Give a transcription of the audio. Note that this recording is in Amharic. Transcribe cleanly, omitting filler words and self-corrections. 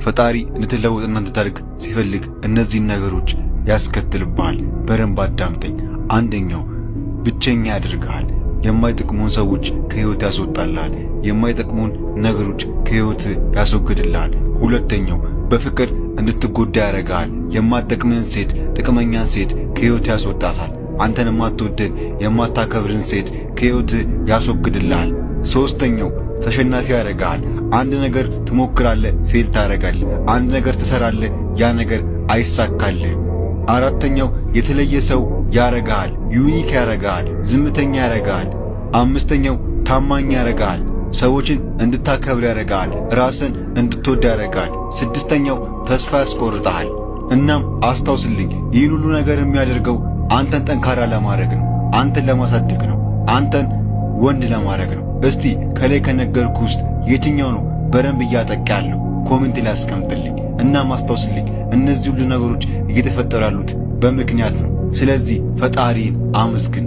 ፈጣሪ እንድትለወጥና እንድታድግ ሲፈልግ እነዚህን ነገሮች ያስከትልብሃል። በደንብ አዳምጠኝ። አንደኛው ብቸኛ ያደርግሃል። የማይጠቅሙን ሰዎች ከህይወት ያስወጣልሃል። የማይጠቅሙን ነገሮች ከህይወት ያስወግድልሃል። ሁለተኛው በፍቅር እንድትጎዳ ያደርግሃል። የማትጠቅምህን ሴት፣ ጥቅመኛን ሴት ከህይወት ያስወጣታል። አንተን የማትወድን የማታከብርን ሴት ከህይወት ያስወግድልሃል። ሶስተኛው ተሸናፊ ያደርግሃል። አንድ ነገር ትሞክራለህ፣ fail ታደርጋለህ። አንድ ነገር ትሰራለህ፣ ያ ነገር አይሳካልህም። አራተኛው የተለየ ሰው ያረጋል፣ unique ያረጋል፣ ዝምተኛ ያረጋል። አምስተኛው ታማኝ ያረጋል፣ ሰዎችን እንድታከብር ያረጋል፣ ራስን እንድትወድ ያረጋል። ስድስተኛው ተስፋ ያስቆርጥሃል። እናም አስታውስልኝ፣ ይህን ሁሉ ነገር የሚያደርገው አንተን ጠንካራ ለማድረግ ነው፣ አንተን ለማሳደግ ነው፣ አንተን ወንድ ለማድረግ ነው። እስቲ ከላይ ከነገርኩህ ውስጥ የትኛው ነው በደንብ እያጠቃ ያለው? Comment ላይ አስቀምጥልኝ። እናም አስታውስልኝ፣ እነዚህ ሁሉ ነገሮች እየተፈጠሩ ያሉት በምክንያት ነው። ስለዚህ ፈጣሪን አመስግን።